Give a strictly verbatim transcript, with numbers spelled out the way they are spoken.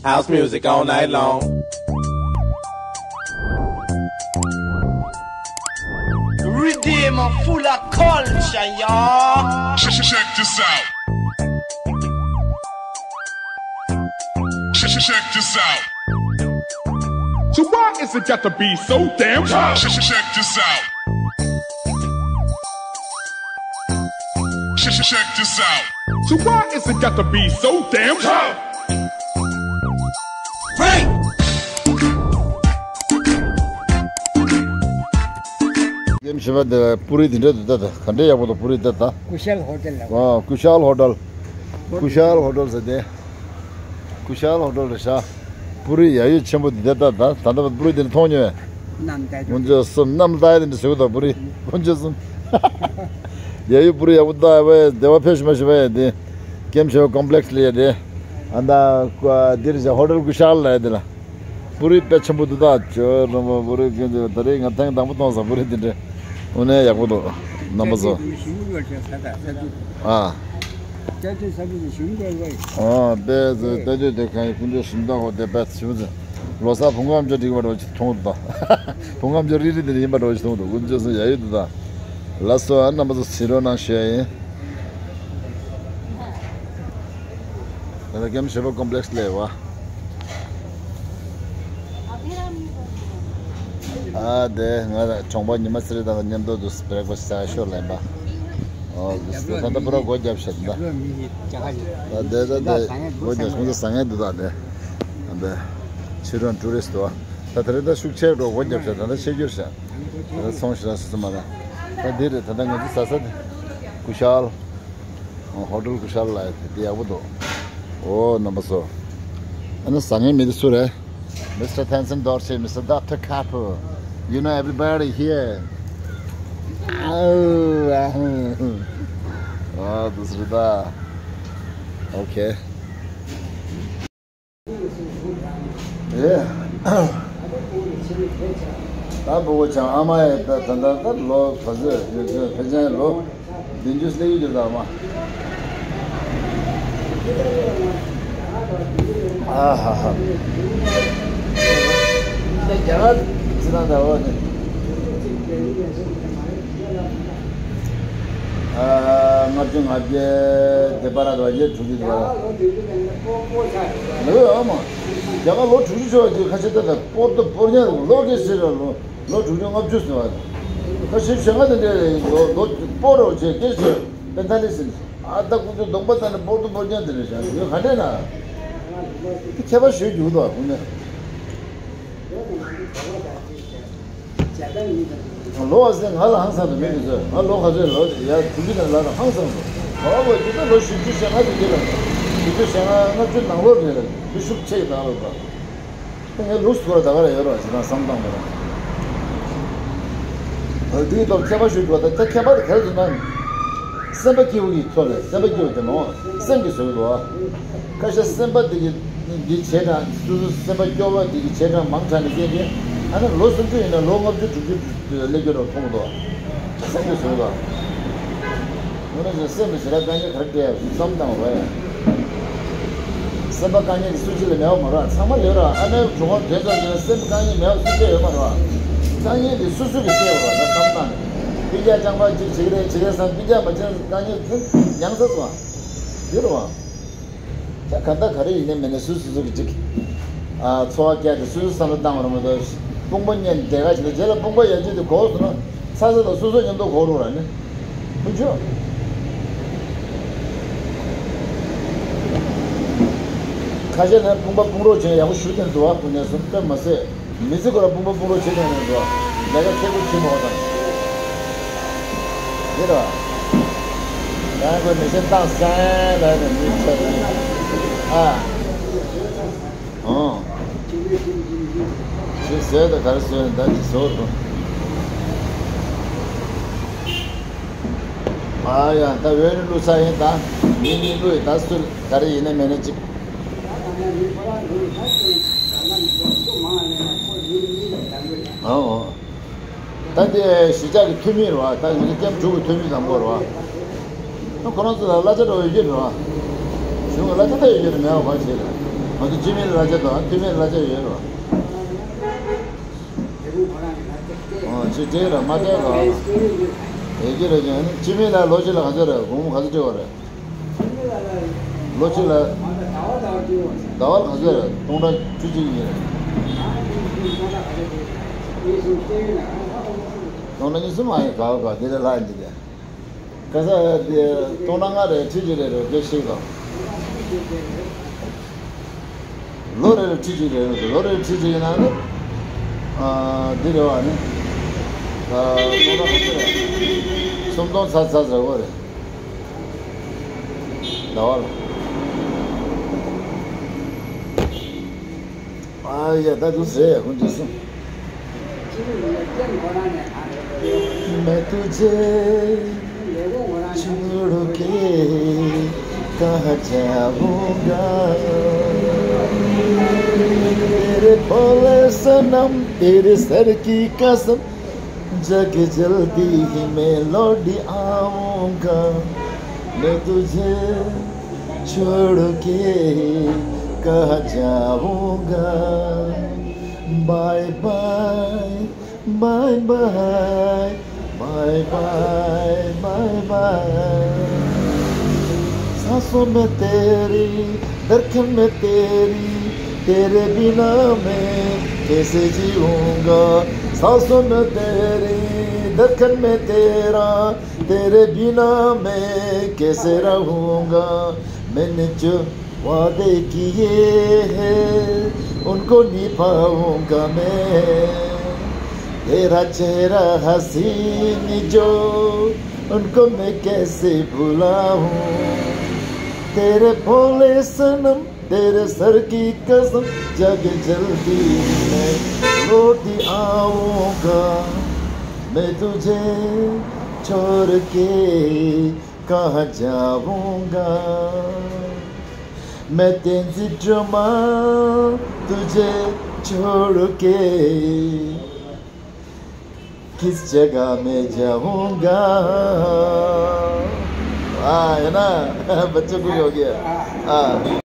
House music all night long. Riddim full of culture, y'all. Check, check, check this out. Check, check, check this out. So why is it got to be so damn tough? Check, check, check this out. Check, check, check this out. So why is it got to be so damn tough? Hey! ཀེམ་བཞི་པ་དེ་པུ་རི་དེ་འདྲ་འདུག་ད། ད་ག་འདྲ་ཡག་པོ་འདུག་པུ་རི་ད། ད་ཀུ་ཤལ་ཧོ་ཊལ་ལ། ཨ། ཀུ་ཤལ་ཧོ་ཊལ། ཀུ་ཤལ་ཧོ་ཊལ་ཟེར་ཏེ། ཀུ་ཤལ་ཧོ་ཊལ་རེད་ཤག་པུ་རི་ཡ་ཡོད་ཆེན་པོ་འདི་འདྲ་ད། ད་ད་ལྟ་པུ་རི་དེ་འདྲ་མཐོང་མྱོང་བས། གནམ་བདེ། དཀོན་མཆོག་གསུམ། གནམ་བདེ་དེ་འདྲ་ཟེར་གི་འདུག་པུ་རི། དཀོན་མཆོག་གསུམ། ཡ་ཡོད་པུ་རི་ཡག་པོ་ད་བས། བདེ་བ་ཕེབས་ཤིག་མ་ཤི་བས་དེ། ཀེམ་བཞི་པ་ཀོམ་པི་ལེགས་ལ་ཡ་དེ། ཨ་ད་འདིར་བཞག་ཧོ་ཊལ་ཀུ་ཤལ་ལ་ཡ་དེ་ལ། པུ་རི་དཔེ་ཆེན་པོ་འདུག་ད། ཇོ་རོང་པ་པུ་རི་ཀན་ཇོ། ད་རེས་ང་ཐེངས་དང་པོ་མཐོང་སོང་པུ་རི་འདི་འདྲ། དངོས་གནས་ཡག་པོ་འདུག་རྣམ་པ་ཚོ། ཨ། ཨ་དཔེ་ཚོ་ལྟ་དུས་དེ་གང་ཡིན་ཀུན་སྤྱོད་ཞིམ་ཐང་ཧོ་དེ་དཔེ་ཞིམ་ཚ། ལོ་གསར་བུ་ངམ་ཅོ་འགྲིག་པ་འགྲོ་ཅིག་མཐོང་འདུག་ད། བུ་ངམ་ཅོ་རིལ་རིལ་དེ་འདྲ་ཡིན་པ་འགྲོ་ཅིག་མཐོང་འདུག་ཀུན་སྤྱོད་སོང་ཡ་ཡོད་འདུག་ད། ལགས་སོ། ཨ་རྣམ་པ་ཚོ་གཟིགས་རོགས་གནང་ཞུ་ཡ་ཡིན། ད་ལྟ་ཀེམ་བཞི་པ་ཀོམ་པི་ལེགས་ལ་ཡོད་པ། ཨ་དེ་ང་གྲོང་པ་ཉི་མ་ཚེ་རིང་དང་མཉམ་དུ་འདུག་བྷི་རེག་ཕ་སི་ཟ་ཤོག་ལེན་པ། ཨོ་ལགས་སོ། ད་ལྟ་པུ་ར་སྒོ་བརྒྱབ་ཤག་ད། ད་དེ་ད་དེ་སྒོ་བརྒྱབ། ཁོང་ཚོ་ཟ་མཁན་འདུག་ད་དེ། ད་དེ་ཕྱི་རོལ་ཊུ་རི་སི་ཊི་འདུག་ད་དེ་རིང་ད་ཤུགས་ཆེ་འགྲོ། སྒོ་བརྒྱབ་ཤག་ད་ལྟ་ཕྱི་རྒྱུར་ཤག་ད་ལྟ་ཚོང་ཞེ་དྲག་སོ་སོ་མ་རེད། ད་འདི་རེད། ད་ལྟ་ང་ཚོ་ཟ་ས་དེ་ཀུ་ཤལ། ཧོ་ཊལ་ཀུ་ཤལ་ལ་དེ་ཡག་པོ་འདུག་ཨོ་རྣམ་པ་ཚོ། ཨ་ནི་ཟ་མཁན་མི་དེ་སུ་རེད། Mister Tenzin Dorje, Mister Doctor Kapu. You know everybody here. Oh, ah, this is the. Okay. ཨེ། ད་བུ་བོ་ཆང་ཨ་མ་ཡི་ད་ད་ད་ད་ལོ་ག་ཚོད་ཡོད་ཚོད་ཕལ་ཆེར་ལོ་བདུན་ཅུ་སླེབས་ཡོད་ཀྱི་རེད་ད་ཨ་མ། ཨ་ཧ་ཧ། རྒྱ་གར་ཚི་ན་ད་འོ་དེ། ཨ། ལྔ་བཅུ་ང་བརྒྱད་དེ་པར་ར་དོ་བརྒྱད་དྲུག་ཅུ་དེ་པར་ར། ལོས་ཨ་མ། རྒྱ་གར་ལོ་དྲུག་ཅུ་ཆོག་ཅིག་ཁ་ཤས་ད་ལྟ་སྤོར་ཏོ་སྤོར་ཉག་ལོ་ཀེ་ཟེར་ར་ལོ་ལོ་དྲུག་ཅུ་ལྔ་བཅུ་ཟེར་བ། ཁ་ཤས་ཞེ་ལྔ་དེ་འདྲས་ལོ་ལོ་སྤོར་རོགས་བྱས་ཀེ་ཟེར་པེན་ཐ་ལི་ཟེར། ཨ་ད་ཁོ་ཚོ་གདོང་པ་ད་ནི་སྤོར་ཏོ་སྤོར་ཉག་དེ་རེད་ཤག་ཡོད་ག་འདྲས་ན། དེ་ཁྱད་པར་ཞེ་དྲག་འདུག་ཨ་ཁོ་ནས། ལོ་ཨ་ཟེར་ང་ལ་ཧང་སང་དུ་མེད་མི་ཚོད། ང་ལོ་ག་ཚོད་ལོ་ཡ་དུས་ཚོད་ལ་ལ་ཧང་སང་དུ། ཨོ་བོ་དུས་ཚོད་ལོ་བཞི་བཅུ་ཞེ་ལྔ་དུ་རྒྱུ་ལ། བཞི་བཅུ་ཞེ་ལྔ་ལྔ་བཅུ་ནང་ལོགས་རེད་ལ་དུས་ཤུགས་ཆེ་གི་ནང་ལོགས་པ། ད་ངས་ལུགས་སུ་ད་ག་ར་ཡོད་ར་ཞེ་དྲག་བསམ་སྟངས་མེད་ར། ཨ་དུས་ཐོག་ཁྱད་པར་ཞུ་རྒྱུ་བ་ད་ད་ཁྱད་པར་དེ་ག་རེ་ཟེར་ན། སེམས་པ་སྐྱིད་པོ་གི་ཐོག་ལ་སེམས་པ་སྐྱིད་པོ་དེ་མོ་སེམས་ཀྱི་བཟོ་གི་འདུག་བ། ཁ་ཤས་སེམས་པ་དེ་གི་འདི་བྱས་དྲགས་སོ་སོ་སེམས་པ་སྐྱོ་བ་དེ་གི་བྱས་དྲགས་མང་དྲགས་ནས་སྐྱེས་ཏེ་ཨ་ནི་ལོ་སུམ་ཅུ་ཡིན་ན་ལོ་ལྔ་བཅུ་དྲུག་ཅུ་སླེབས་རྒྱུ་ར་མཐོང་གི་འདུག་བ། སེམས་ཀྱི་བཟོ་གི་འདུག་བ། ངོ་ནས་བྱས་སེམས་ལ་ཞེ་དྲག་དཀའ་ངལ་ག་རེ་སྤྲད་ཡག་བསམ་བཏང་བ་རེད། སེམས་པ་དཀའ་ངལ་དེ་སུ་གཅིག་ལ་མེད་པ་མ་རེད། ཚང་མ་ལ་ཡོད་ར། ཨ་མའི་གྲོད་ཁོག་དེ་ཙམ་ཡིན་ན་སེམས་དཀའ་ངལ་མེད་པ་སུ་གཅིག་ཡོད་མ་རེད་བ། དཀའ་ངལ་དེ་སུ་སུ་གིས་སེལ་བ་རེད་བསམ་བཏང་ནས། སྤུན་ཀྱག་རྐྱང་པ་གཅིག་བྱེད་ཀྱི་རེད་བྱེད་ཀྱི་རེད་བསམ། སྤུན་ཀྱག་མ་བྱས་དཀའ་ངལ་དེ་མྱངས་ཚར་སོང་བ། ཡོད་རེད་བ། ད་ག་འདྲ་ག་རེ་ཡིན་ནའི་མིན་ནའི་སུ་སུ་སུ་གི་ཅིག་ཨ་འཚོ་བ་སྐྱེལ་ཏེ་སུ་སུ་བསམ་བློ་བཏང་བ་རེད་མ་གཏོགས། དཔུང་པ་གཉིས་བསྡད་ག་ཅིག་དང་རྗེས་ལ་དཔུང་པ་ཡན་ཆད་དེ་གོག་སོང་ན་ཚ་ཚ་དང་སོ་སོ་མཉམ་དུ་གོག་འགྲོ་ར་ནི། ཀུན་སྤྱོད། ཁ་ཤས་ནས་དཔུང་པ་དཔུང་རོགས་བྱས་ཡག་པོ་ཞུ་བསྡད་འདུག་བ། དངོས་གནས་སུ་དཔེ་མ་ཟད། མི་ཚེ་ཁོ་ར་དཔུང་པ་དཔུང་རོགས་བྱེད་མཁན་རེད་འདུག་བ། ལས་ཀ་ཁེ་པོ་བྱེད་མ་འོ་དང་། འདི་ར། ཡང་ཁོས་མི་ཤེས་སྟངས་སེང་ལ་ནས་མི་ཚེ་རིང་ཨ། ཨོ། ཅི་ཟེར་ད་ག་རེ་ཟེར་ད་ཅི་ཟེར་དོ། ཨ་ཡ་ད་འོད་ནི་བླུག་ས་ཡིན་ད། མི་གཉིས་བླུག་ཡིན་ད། སུ་ག་རེ་ཡིན་ནའི་མེད་ནའི་གཅིག་ཨོ། ད་འདི་གཞིས་ཆགས་ཀྱི་འཐུས་མི་རེད་བ། ད་ང་ཚོ་ཀེམ་དྲུག་གི་འཐུས་མི་དང་པོ་རེད་བ། ཁོ་རང་ཚོ་ལ་གླ་ཆ་འདྲ་བོ་ཡོད་ཀྱི་རེད་བ། གཞུང་གི་གླ་ཆ་ད་ཡོད་ཀྱི་རེད་མེད་པ་གང་བྱེད་རེད། ང་ཚོ་སྤྱི་མི་ལ་ལ་ཆ་དང་འཐུས་མི་ལ་ལ་ཆ་ཡོད་རེད་བ། ཨོ་ཅི་དེ་ར་མ་དེ་ར། ཡེ་གི་ར་ཀྱང་སྤྱི་མི་ལ་ལོ་གཅིག་ལ་ག་ཚོད་རེད། དགོང་མོ་ག་ཚོད་སྤྲད་པ་རེད། ལོ་གཅིག་ལ། ཟླ་བ་ལ་ག་ཚོད་རེད། སྟོང་ཕྲག་བཅུ་གཅིག་ཡིན་རེད། སྟོང་ཕྲག་གཉིས་གསུམ་མ་ཡིན་ག་བ་ག་དེ་ལས་ལྷག་ཡིན་འདི་ག་ས་དེ་སྟོང་ཕྲག་ལྔ་རེད། ཁྲི་གཅིག་རེད་རེད། དེ་ཤེས་དང་། ལོ་རེ་རེ་ཁྲི་གཅིག་རེད་རེད། ལོ་རེ་རེ་ཁྲི་གཅིག་ཡིན་ན་ནི། ཨ་འདི་རེད་བ་ནི། ད་སྟོང་ཕྲག་ག་ཚོད་རེད། སུམ་སྟོང་ཚ་ཚ་ཟེར་བ་རེད། ཟླ་བ་ལ། ཨ་ཡ་ད་དུ་ཟེར་ཡ་ཁོང་ཅི་སོང་། मैं तुझे छोड़ के कहाँ जाऊंगा। तेरे भोले सनम, तेरे सर की कसम, जग जल्दी ही मैं लौट आऊंगा। मैं तुझे छोड़ के कहाँ जाऊंगा। Bye bye, bye bye, bye bye, bye bye. सांसों में तेरी, धड़कन में तेरी, तेरे बिना मैं कैसे जीऊंगा। सांसों में तेरी, धड़कन में तेरा, तेरे बिना मैं कैसे रहूंगा। मैंने जो वादे किए हैं, उनको निभाऊंगा मैं। तेरा चेहरा हसीन जो, उनको मैं कैसे भुलाऊं। तेरे भोले सनम, तेरे सर की कसम, जग जल्दी मैं लौट आऊंगा। मैं तुझे छोड़ के कहाँ जाऊंगा। मैं तेंजी ड्रामा तुझे छोड़ के किस जगह मैं जाऊंगा। हाँ, है ना? बच्चों को भी हो गया। हाँ।